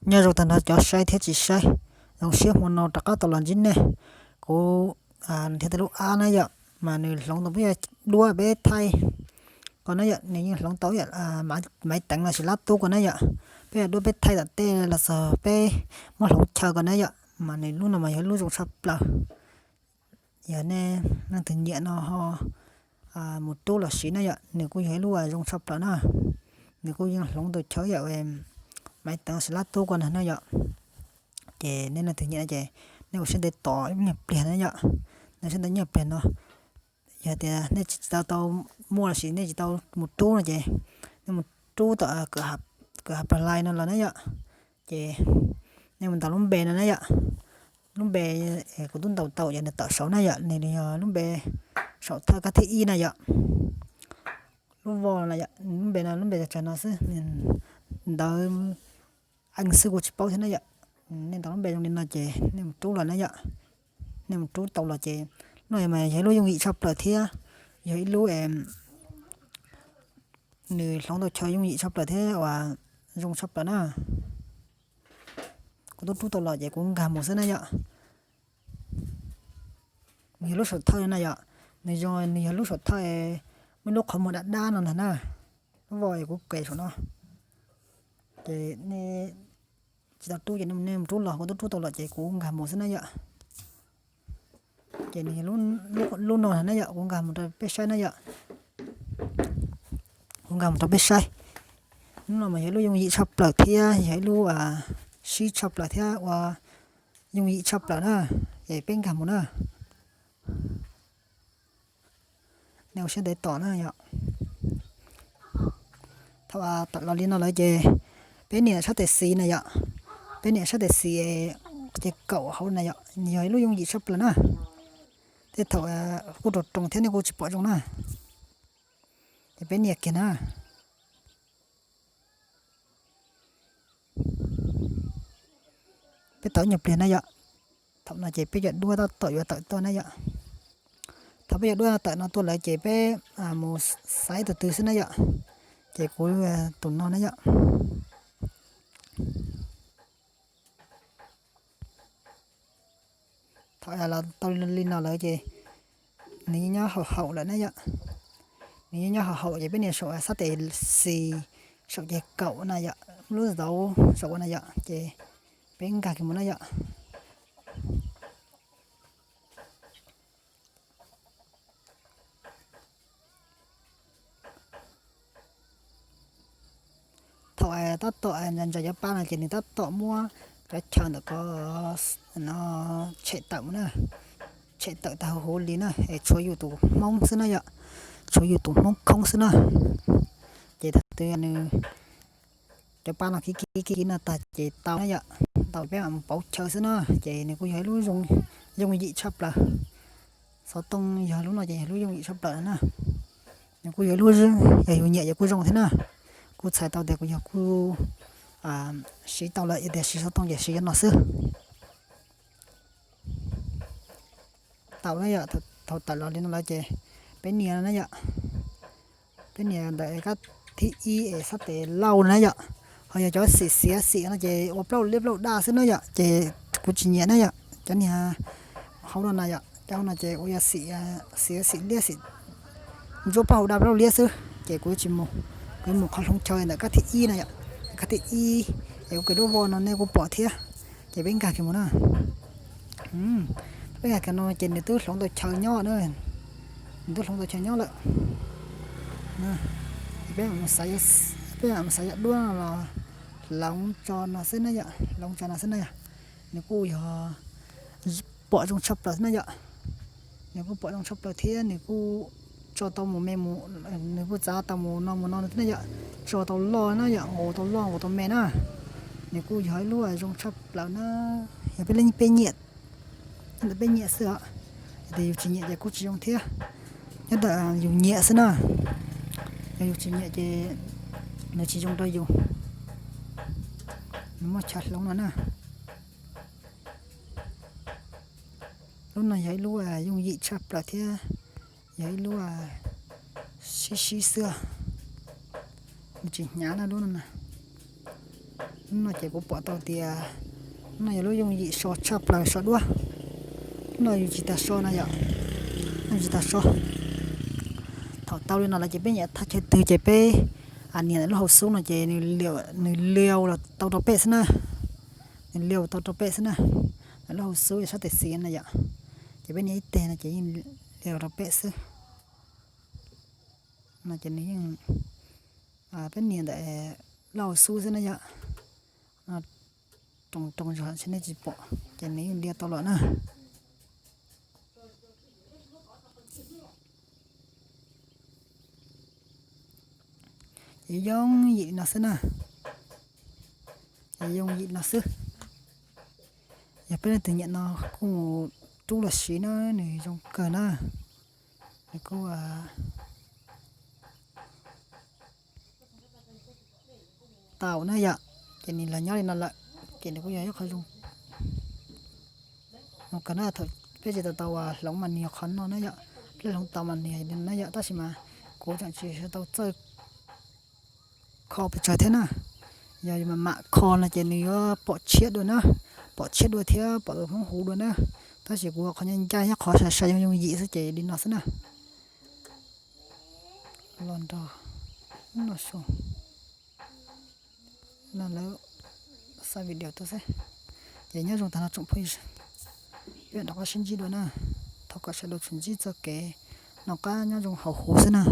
Nyob zoo tag nrho cov saib thiab tsis saib, zoo siab hmo no rov qab tau los ntsib nej. Kuv thiab tej lub ab na yom, mas nws hloov tau peb duab peb thaij ko na yom, nws yeej hloov tau yam maiv teev los sis lab tub ko na yom. Peb yog duab peb thaij tom tej los txog peb muab hloov chaw ko na yom, mas nws lub no mas yog lub zoo tshaj plaws. Yog nej leej twg nyiam no ho mus rub los siv na yom, nws kuj yog ib lub zoo tshaj plaws na. Nws kuj yeej hloov tau chaw yam maiv teev los sis lab tub ko na yom. Ces nej leej twg nyiam no ces nej ua siab ntev tos ib nyuag pliag na yom. Nej siab ntev nyuag pliag no, yog tias nej tsis tau tau muaj los sis nej tsis tau mus rub no ces nej mus rub tom kwv ha pag lais no los na yom. Ces nej mus ntaus lub npe no na yom. Lub npe kuv twb ntaus tau ces nws tawm saud na yom, nws yog lub npe saum thawj kab thib ib na yom. Lub voj no yom, lub npe no lub npe tsawg no xwb, ntawv ees xwb kuv tsis paub thiab na yom. Nej ntaus lub npe zoo li no ces nej mus rub los na yom. Nej mus rub tau los ces no mas yog ib lub yooj yim tshaj plaws thiab yog ib lub nws hloov tau chaw yooj yim tshaj plaws thiab uas zoo tshaj plaws na. Kuv twb rub tau los ces kuv nkag mus xwb na yom. Nws yog lub saum thawj na yom, nws yog, nws yog lub saum thawj, muaj lub qhov muag dab dab no ntag na. Lub voj kuv qes saum no, ces nej tsis tau rub ces nej mus rub los, kuv twb rub tau los ces kuv nkag mus xwb na yom. Ces nws yog lub no na yom, kuv nkag mus rau peb saib na yom. Kuv nkag mus rau peb saib. Lub no mas yog lub yooj yim tshaj plaws thiab yog ib lub sib tshaj plaws thiab ua yooj yim tshaj plaws na. Ces peb nkag mus na. Nej ua siab ntev tos na yom. Thaum tawm los li no lawm ces peb nias sab tes xis na yom. Peb nias sab tes xis, ces kaum hauv na yom, yog ib lub yooj yim tshaj plaws na. Tej thaum kuj roos roos thiab nej kuj tsis pom zoo na. Ces peb nias kiag na. Peb tau ib nyuag pliag na yom. Thaum no ces peb cov duab tab tom yuav tawm tuaj na yom. Thaum peb cov duab tawm no tuaj lawm ces peb mus xaiv tus twg xwb na yom. Ces kuv tus no na yom. Thaum los tau li no lawm ces nws yeej nyob haum haum lawm na yom. Nws yeej nyob haum haum ces peb nias saum sab tes xis, saum ces kaum na yom, lub zauv saum ua na yom, ces peb nkag kiag mus na yom. Thaum tab tom ntsa ntsa cov pab no ces nws tab tom muab cov chaw ntawm ko no tshem tawm mus na, tshem tawm tag huv huv li na, es tshuav yus tus hmoob xwb na yom, tshuav yus tus hmoob khoob xwb na. Ces thaum twg nws cov pab no kiv kiv kiv no tag ces tau na yom, tau peb mam mus pauv chaw xwb na. Ces nws kuj yog ib lub yooj yim tshaj plaws. Xov tooj yog lub no ces yog lub yooj yim tshaj plaws na. Nws kuj yog ib lub, yog yus nyiam ces kuj zoo thiab na. Kuj txhais tau tias kuv yog kuj siv tau lawm, yog tias siv xov tooj ces siv cov no xwb. Tau na yom, thaum tawm los li no lawm ces peb nias na yom. Peb nias ntawm kab thib ib es sab tes lauj na yom. Ho yog cov xim xiav xim no ces ua plaub liab plaub daj xwb na yom, ces kuv tsis nyiam na yom. Cov niag hauv no na yom, cov hauv no ces ua yog xim, xim liab xim ntsuab plaub hau daj plaub liab xwb, ces kuv tsis mus. Kuv mus qhov hloov chaw ntawm kab thib ib na yom, kab thib ib, es kuv kis lub voj no nej kuj pom thiab. Ces peb nkag kiag mus na. Peb nkag kiag no ces nws twb hloov tau chaw nyob na, nws twb hloov tau chaw nyob lawm. Peb, peb mam mus xaiv cov duab no los hloov tso no xwb na yom, hloov tso no xwb na yom. Nws kuj yog pom zoo tshaj plaws xwb na yom. Nws kuj pom zoo tshaj plaws thiab nws kuj tso tau mus me mus, nws kuj txav tau mus no mus no xwb na yom. Tso tau loj na yom, nqus tau loj nqus tau me na. Nws kuj yog ib lub zoo tshaj plaws na. Yog peb leej peb nyiam, ntawm peb nyiam xwb os. Yog tias yus tsis nyiam ces kuj tsis zoo thiab. Nyob ntawm yus nyiam xwb na. Yog yus tsis nyiam ces nws tsis zoo rau yus. Nws muaj chaw hloov no na. Lub no yog ib lub yooj yim tshaj plaws thiab yog ib lub sib sib xwb. Nws tsis hnyav na lub no na. No ces kuv pom tau tias no yog lub yooj yim so tshaj plaws so duab. No yus tsis tas so no yom, yus tsis tas so. Thaum tau li no lawm ces peb nyiam thaj chaw twg ces peb nias ntawm lub hauv xub no ces nws liaus los tau rau peb xwb na. Nws liaus tau rau peb xwb na. Ntawm lub hauv xub sab tes xis no yom, ces peb nias ib teg no ces yeej liaus rau peb xwb. No ces nws yeej, peb nias ntawm lub hauv xub xwb na yom. Roos roos zog nej tsis pom ces nws yeej liaus tau lawm na. Ces yooj yim li no xwb na. Ces yooj yim no xwb. Yog peb leej twg nyiam no kuj mus rub los siv na, nws zoo kawg na. Nws kuj tau na yom. Ces nws los nyob li no lawm ces nws kuj yog ib qho zoo, zoo kawg na. Thaum peb tsis tau tau hloov mas nws yog qhov no na yom, peb hloov tau mas nws yog li no na yom, tab sis mas kuv tseem tsis tau txawj kho pes tsawg thiab na. Yog mam mam kho no ces nws yuav pom tshiab dua na, pom tshiab dua thiab pom tus hmoob huv dua na. Tab sis kuv qhov ncaj ncaj nyob qhov sai sai yooj yooj yim xwb ces li no xwb na. Los nrog no su no lawv xa video tuaj xwb. Ces nyob zoo tag no tsoom phooj ywg, peb rov qab sib ntsib dua na. Thov kom sawv daws tsuas ntsib txoj kev noj qab nyob zoo hauv huv xwb na.